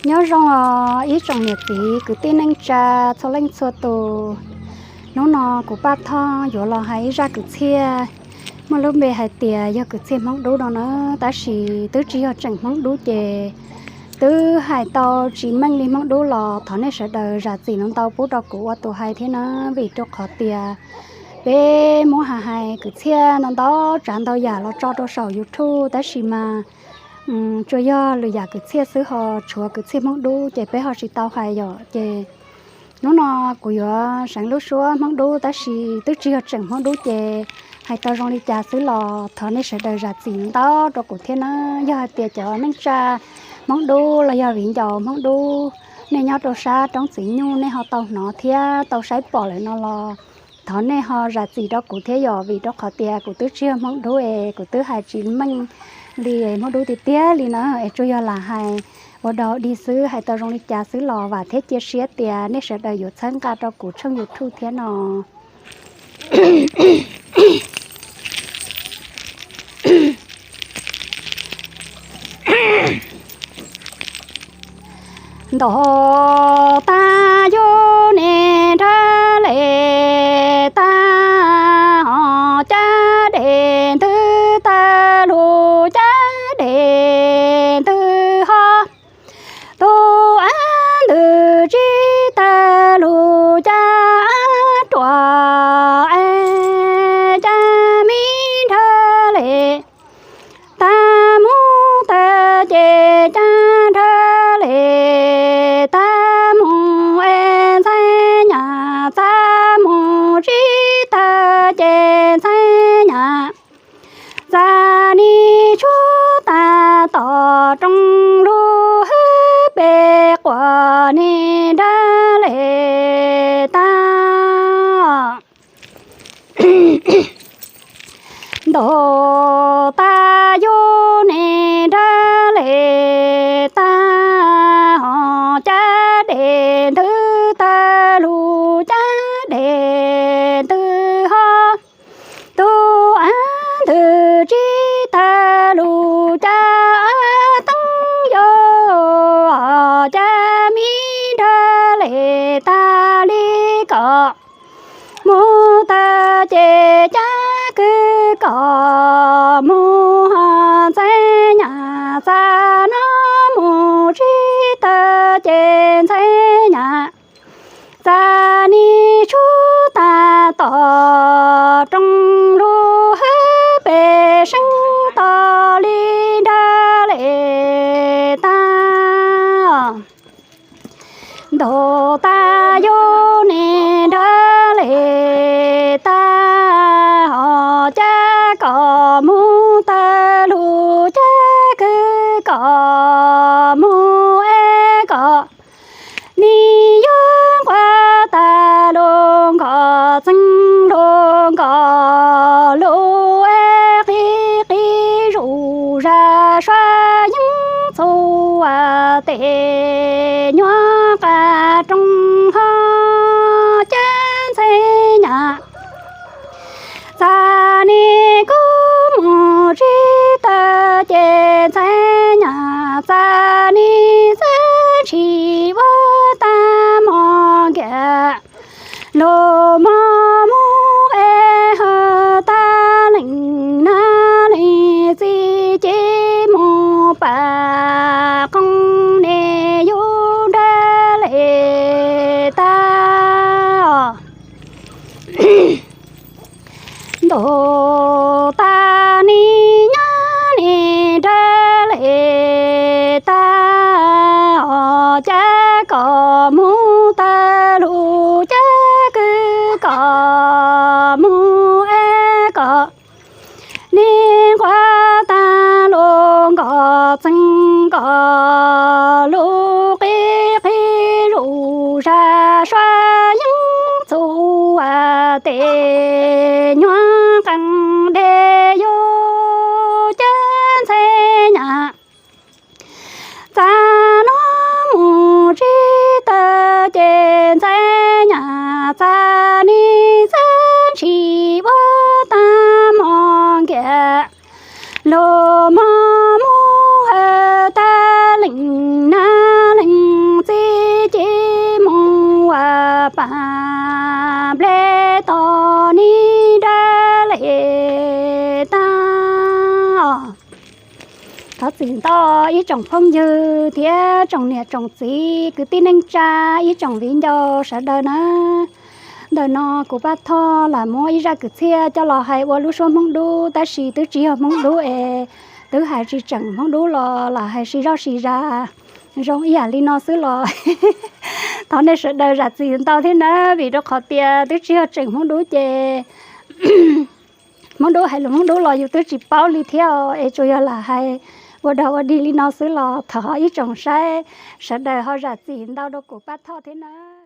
Nyob zoo os ib tsoom niam txiv kwv tij neej tsa txhua leej txhua tus. Hnub no kuv Paj Thoj yuav los hais ib zaj kwv txhiaj muaj lub npe hais tias yog kwv txhiaj Hmoob Dub no na, tab sis twb tsis yog tseem Hmoob Dub ces twb hais tau tsis meej li Hmoob Dub los thov nej sawv daws zam txim ntau ntau pub rau kuv ua tus hais thiab na, vim rau qhov tias peb muab hais hais kwv txhiaj ntau ntau tsav ntau yam los tso rau saum YouTube tab sis mas tsuas yog lwm yam kwv txhiaj xwb ho tshuav kwv txhiaj Hmoob Dub ces peb ho tsis tau hais yom. Ces hnub no kuv yuav seev lub suab Hmoob Dub tab sis twb tsis yog tseem Hmoob Dub ces hais tau zoo li cas xwb los thov nej sawv daws zam txim ntau rau kuv thiab na. Yog hais tias cov neej tsa Hmoob Dub los yog viv ncaus Hmoob Dub, nej nyob rau sab roob txiv nyuj nej ho tau hnov thiab tau saib pom lawm no los thov nej ho zam txim rau kuv thiab yom, vim rau qhov tias kuv twb tsis yog Hmoob Dub es kuv twb hais tsis meej li Hmoob Dub tiag tiag li na, es tsuas yog lam hais ua dog dig xwb, hais tau zoo li cas xwb los vam thiab cia siab tias nej sawv daws yuav txhawb nqa rau kuv tshooj YouTube thiab no. Ntaus tag yus niag nrag les tag, ho caj dej ntws tawg lug, caj dej ntws ho tus ab ntws tsis tawg lug, caj ruam es caj me nrag les tag mus tawg ces caj nrag les tag mus es ntxhais nyam txaj mus tsis tawg ces ntxhais nyam txaj nis tshuab tag tom rooj lug hwb pes quas niag nrag les tag. Ntaus tag yus niag nrag les tag, ho caj dej ntws tawg lug, caj dej ntws ho tus ab ntws tsis tawg lug, caj teeb yus ho caj me nrag les tag li kom mus tawg ces caj kwv kom mus ho ntxhais nyam txaj no mus tsis tawg ces ntxhais nyam txaj nis tshuab tag tom rooj lug hwb pes seeb to li nrag les tag. Ntaus tag yus niag nrag les tag, ho caj kom mus tawg lug, caj kwv kom mus es kom nis yuav nquag tag lug nkos txeeg lug nkos lug es qig qig zuj zag sua yeeb txhua tes nyuag qas rooj ho caj ntxhais nyam txaj nis kuj mus tsis tawg ces ntxhais nyam txaj nis txawj ntshis ua tag mog nkias lug mog mus es hawm tag leej nab leej txiv ces mus pam qooj niag yus nrag les tag. Ntaus tag nis nyab nis nrag les tag, ho caj kom mus tawg lug, caj kwv kom mus es kom nis nquag tag lug nkos txeeg nkos lug qig qig zuj zag sua yeeb txhua tes nyuag qees dej yus caj ntxhais nyam txaj no mus tsis tawg ces ntxhais nyam txaj nis txawj ntshis ua tag mog nkias lug mog mus hawm tag leej nab leej Thov txim ntau ib tsoom phooj ywg thiab tsoom niam tsoom txiv kwv tij neej tsa, ib tsoom viv ncaus sawv daws na. Ntawm no kuv Paj Thoj lam muab ib zaj kwv txhiaj coj los hais ua lub suab Hmoob Dub, tab sis twb tsis yog Hmoob Dub es twb hais tsis tseem Hmoob Dub los lam hais sib zoj sib zas zoo ib yam li no xwb los thov nej sawv daws zam txim ntau thiab na, vim rau qhov tias twb tsis yog tseem Hmoob Dub ces Hmoob Dub hais lus Hmoob Dub los yus twb tsis paub li thiab es tsuas yog lam hais ua dog ua dig li no xwb los thov ib tsoom saib sawv daws ho zam txim ntau rau kuv Paj Thoj thiab na.